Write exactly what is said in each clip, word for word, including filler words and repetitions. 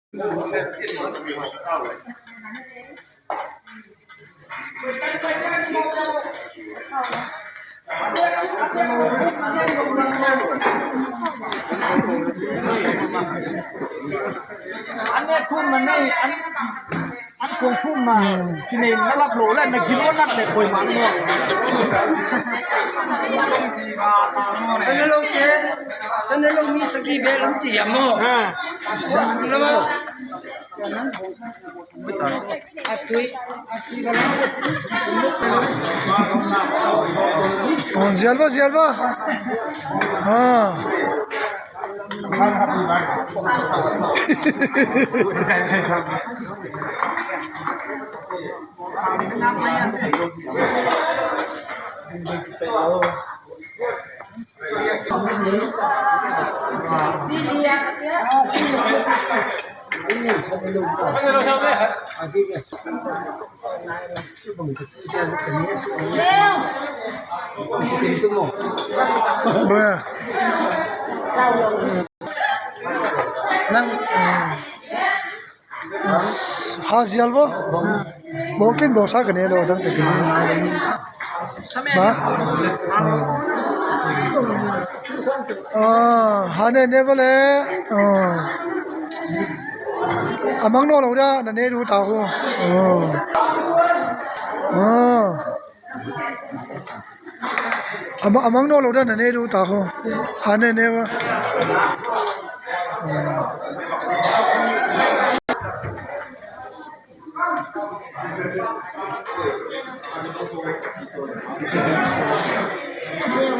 Għanna jkun ma nej, għan-, għan kun kun ma, kine nalab lo, la, na għilu għanna le, koj ma, no. Sanelo ke, sanelo mi sa ki bel, ti amo. Ah. Sanelo. On zjalba, zjalba. Ah. Ħażi għalbo? Mungkin bo sa kene lo dam te kene. Ba? Ah, hane ne bole. Ah. Amang no lo da na ne lu ta ho. Ah. Ah. Ama-, amang no lo da na ne lu ta ho. Hane ne ba.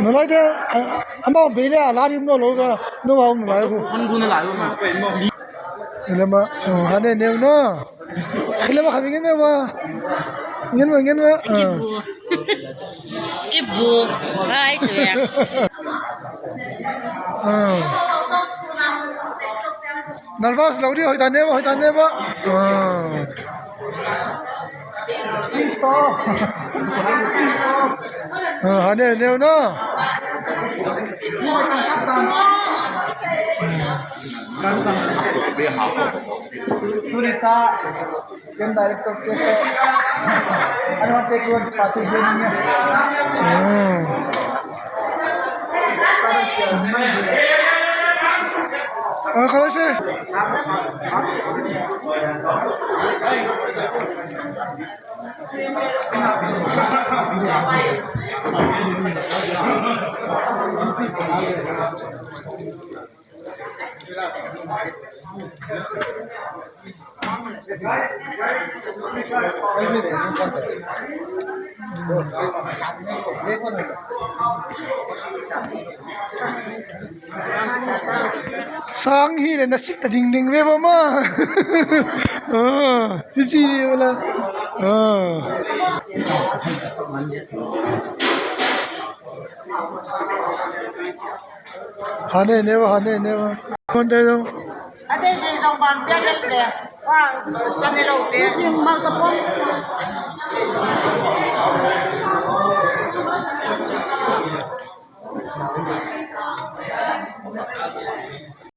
Nalai de, a-, ama bele alari no lo ga, no ma no lai ko. Hon gu nalai ko. Ilama, oh, hane ne na. Ilama kami ngin ma. Ngin ma, ngin ma. Ah. Ibu. Ibu. Hai tu ya. Ah. Nalvas, Lauri, hoy taneba, hoy taneba. Ah. Ah, hane, ne, no. Turista. Ken director ke to, ano, take one, pati din niya. Mm. Ah, kala siya. Sang hile na sik ta ding ding me mama. Ah, sisi wala. Ah. Hane ne wa, hane ne wa. Konde do. Ade de zong ban pia de de. Wa, sane lo de. Jing ma ka pon.